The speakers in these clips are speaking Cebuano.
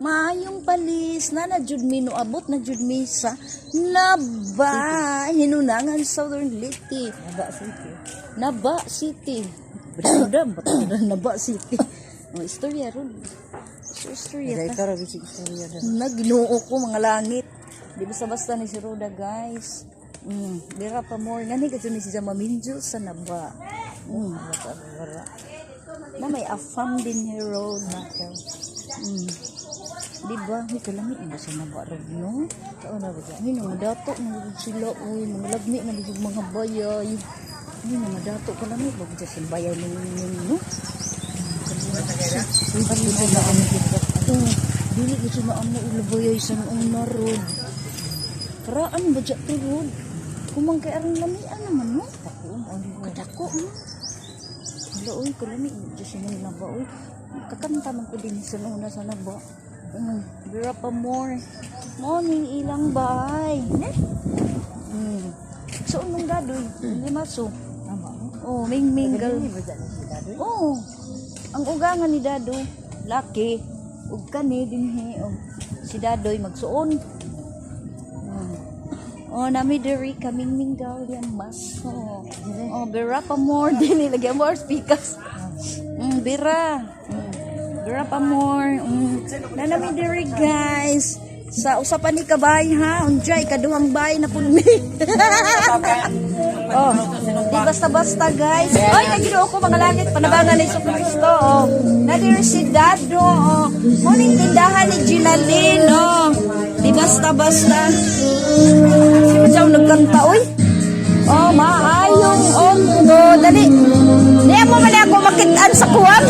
Maayong palis na na jud mi, noabot na jud mi sa Naba, Hinunangan, Southern Leyte. Naba City. Naba City. Naba City. Oh, istorya ron. So, istorya ta. Kay bisig istorya da. Naginoo ko, mga langit. Di basta-basta ni si Roda, guys. Bira pa more. Ngani ka ni siya maminjo sa Naba. Na may afam din ni Road. Di ba? May kalami ba sa Naba road, no? Sao na ba dyan? Ay, mga dato na gud sila, uy, mga lagmi na gud mga bayay. Ay, mga dato kalami ba gud sa bayay ninyo, no? Uy, dili na kami kita. Oh, dili gud sila amo ila bayay sa una road. Karaan ba dyan to road? Kumang kay arang lamian naman, no? Kadako, no? Hala, uy, kalami dyan sa mga Naba, uy. Kakanta man ko din sa una sa Naba. Bira pa more. Morning, ilang bahay. Ne? So, anong dadoy? Limaso. Tama mo. Oh, ming minggal. Dili ba dyan si Dadoy? Oo. Ang ugangan ni Dado, laki, ug kani dinhi og si Dadoy magsuon. Oh, nami diri kaming minggal yan maso. Oh, bira pa more dili lagi more speakers. Bira. Bira pa more. Na nami diri, guys. Sa usapan ni kabay ha, unjay kaduhang bay na pud mi. Oh, di basta-basta, guys. Ay, naginoo ko, mga langit, panabangan ni Kristo. Oh. Nadir si Dado. Oh. Morning tindahan ni Ginaline. Oh. Di basta-basta. Sino siya nagkanta, oy? Oh, maayong onto. Dali. Di mo man ako makitaan sa kuwang.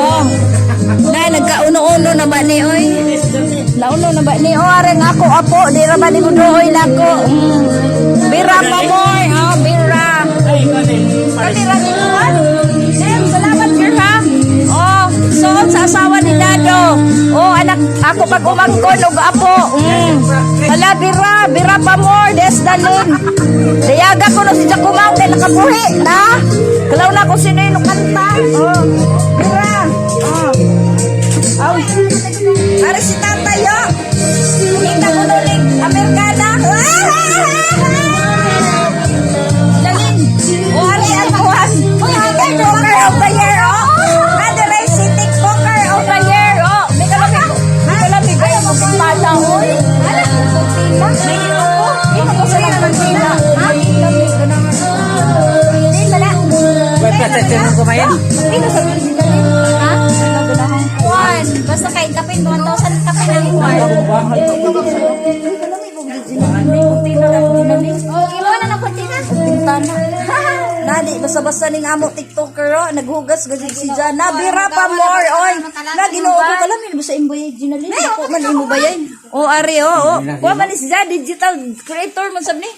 Oh. Na, nagkauno-uno na ba ni, oy? Nauno na ba ni? Oh, areng ako, apo. Di ra ba ni mo doy nako. Bira pa mo, oh, bira. Kami ra ni Juan. Sir, salamat, sir, ha. Oh, so sa asawa ni Dado. Oh, anak, ako pag umangkon og apo. Hala, bira, bira pa more, des dalin. Dayaga ko no si Jacumaw kay nakabuhi na. Kalaw na kung sino yung kanta. Oh, bira. Oh. Aw. Are si tatay, oh. Kita ko nulig Amerikana. Dalin. O, ari ang kuwan. TikToker of the year, oh. Adere si TikToker of the year, oh. May kalami. May kalami. Ay, ang pagpala, oy. Ala, kuntina. May ito ko. Ito ko sila kuntina. Di wala. Wait, pa kumain. Ito sa si Dalin. Ha? Juan. Basta kay kapin 1,000 kapin ang Juan. Oh, imo na ng kontina. Pintana. Nadi, basta-basta ning amo TikToker, oh. Naghugas gud si Jan. Nabira pa more, oy. Na Ginoo ko, kalamin ba sa imboy Ginalin? Ako man imo bayay. Oh, ari, oh, oh. Kuha man ni si Jan, digital creator man sab ni.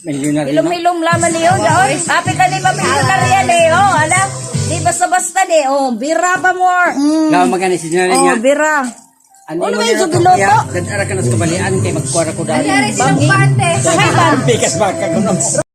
Millionaire. Hilom-hilom laman niyo, daoy. Happy ka ni mamilyonarya yan eh. Oh, ala. Di basta-basta ni. Oh, bira pa more. Lawa magani si Ginalin Oh, nga. bira. Ano Ano mo ba yung nila giluto? kaya? Dadara ka na sa kabalian kay magkuha ko dahil. Dari silang parte. Bikas ba ka kuno?